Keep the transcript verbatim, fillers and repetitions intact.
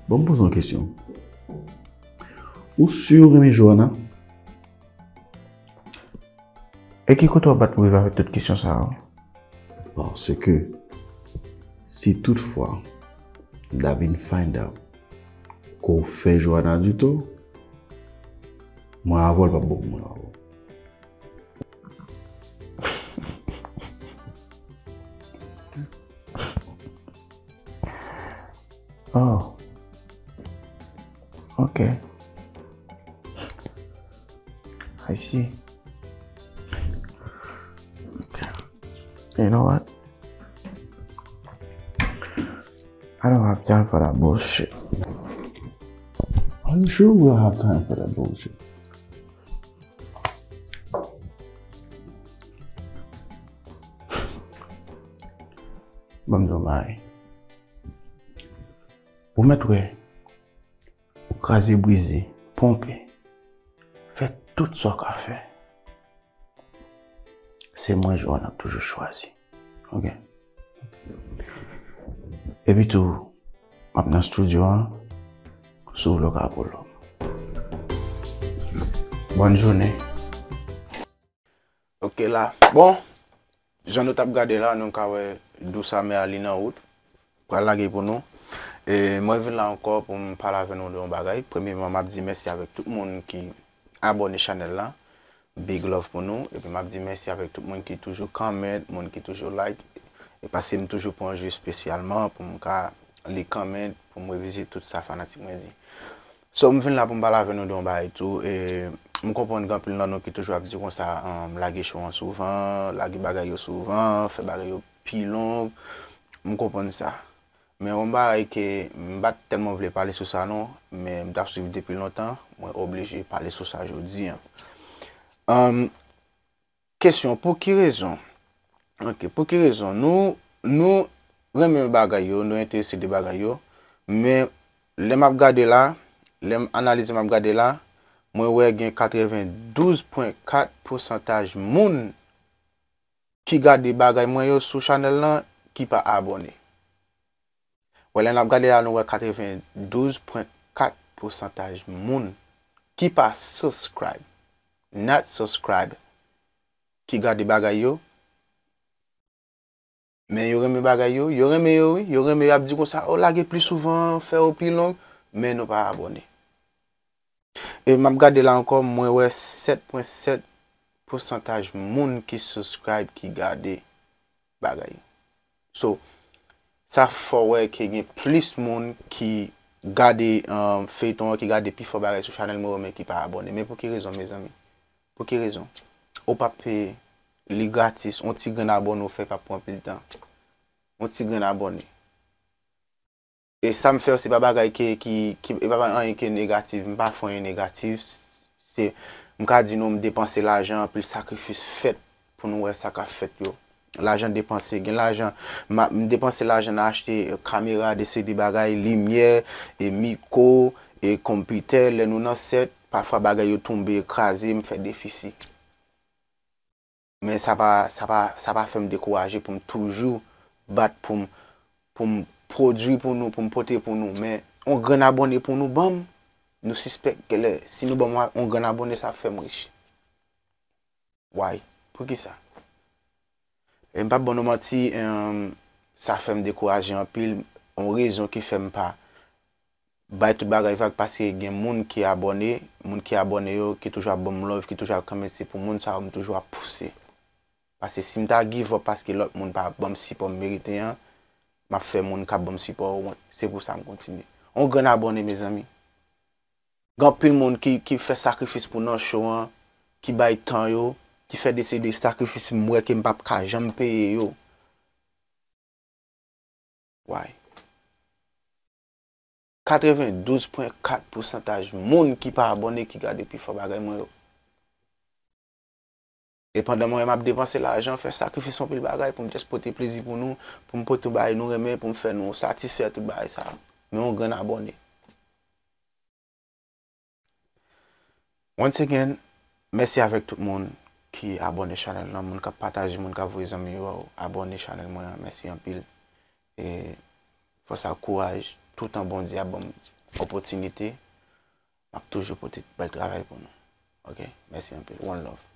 Bon, m poze yon kesyon. Ou si w renmen Johanna? E ki kote w ap bat pou rive avèk tout kesyon sa yo? Paske si toutfwa m ta vin find out ke w fè Johanna ditou, mwen avè w p ap bon pou mwen avè w. Oh. Ok. I see. Okay. You know what? I don't have time for that bullshit. Are you sure we don't have time for that bullshit? Ban m di w yon bagay. Ou mèt wè, ou kraze brize, ponpe, fè tout sa w ka fè. Se mwen Johanna ap toujou chwazi. Ok? Epi tou, m ap nan estidyo a, si w vle w ka pull up. Bòn jounen. Ok la. Bon, jan nou t ap gade la, nou ka wè Douce Amère li nan wout. Pral lage pou nou. E mwen vin la ankò pou m pale avè nou de yon bagay. Premyèman, m ap di mèsi avèk tout moun ki abòne chanèl la. Big love pou nou. Epi m ap di mèsi avèk tout moun ki toujou comment, moun ki toujou like. E paske m toujou pran jou espesyalman pou m ka li comment, pou m revizite tout sa fanatik mwen di. So, m vin la pou m pale avè nou de yon bagay tou. E, m konprann gen anpil nan nou ki toujou ap di konsa, um, lage show an souvan, lage bagay yo souvan, fè bagay yo pi long. M konprann sa. Men yon bagay ke m pa t tèlman vle pale sou sa non, men m t ap swiv depi lontan, mwen oblije pale sou sa jodi a. Um, Kesyon, pou ki rezon? Ok, pou ki rezon? Nou, nou renmen bagay yo, nou enterese de bagay yo, men lè m ap gade la, lè m analize m ap gade la, mwen wè gen katrevendouz pwen kat pousantaj moun ki gade bagay mwen yo sou chanèl lan ki pa abòne. Wè, lè n ap gade la, nou wè katrevendouz pwen kat pousantaj moun ki pa subscribe, not subscribe, ki gade bagay yo, men yo renmen bagay yo, yo renmen yo, wi, yo renmen yo, y ap di konsa, o, lage pli souvan, fè yo pi long, men nou pa abòne. E m ap gade la ankò, mwen wè sèt pwen sèt pousantaj moun ki subscribe, ki gade bagay. So, sa fè w wè ke gen plis moun ki gade, um, feyton an, ki gade pifò bagay sou chanèl mwen yo, men ki pa abòne. Men pou ki rezon, mezanmi? Pou ki rezon? Ou p ap peye, li gratis, yon ti grenn abòne ou fè p ap pran anpil tan. Yon ti grenn abòne. E sa m fè yo, se pa bagay ke, ki, ki, e pa anyen ke negatif. M pa fè anyen negatif. Se, m ka di nou, m depanse lajan, anpil sakrifis fèt pou nou wè sa k ap fèt yo. Lajan depanse, gen lajan, m a, m depanse lajan nan achte, e, kamera, de seri de bagay, limyè, e mikwo, e konpitè. Lè nou nan sèt, pafwa bagay yo tonbe, kraze, m fè defisi. Men sa pa, sa pa, sa pa fè m dekouraje pou m toujou bat pou m, pou m pwodui pou nou, pou m pote pou nou. Men yon grenn abòne pou nou ban m, nou sispèk genlè, si nou ban m yon grenn abòne, sa ap fè m rich. Why? Poukisa? E m p ap ban nou manti, em, sa fè m dekouraje anpil. Yon rezon ki fè m pa bay tout bagay vag, paske gen moun ki abòne, moun ki abòne yo, ki toujou ap ban m love, ki toujou ap comment, se pou moun sa yo m toujou ap pouse. Paske si m ta give up paske lòt moun pa ban m sipò m merite an, m ap fè moun k ap ban m sipò yo wont. Se pou sa m kontinye. On grenn abòne, mezanmi. Gen anpil moun ki, ki fè sakrifis pou nan show an, ki bay tan yo, ki fè de seri de sakrifis m wè ke m p ap ka janm peye yo. Why? Katrevendouz pwen kat pousantaj moun ki pa abòne ki gade pifò bagay mwen yo. E pandan mwen menm ap depanse lajan, fè sakrifis anpil bagay pou m just pote plezi pou nou, pou m pote bagay nou renmen, pou m fè nou satisfè tout bagay sa yo. Men yon grenn abòne. Once again, mèsi avèk tout moun ki abòne chanèl lan, moun k ap pataje, moun k ap voye zanmi yo abòne chanèl mwen an. Mèsi anpil. E fòs ak kouraj, toutan Bondye ap ban m opòtinite, m ap toujou pote bèl travay pou nou. Ok? Mèsi anpil. One love.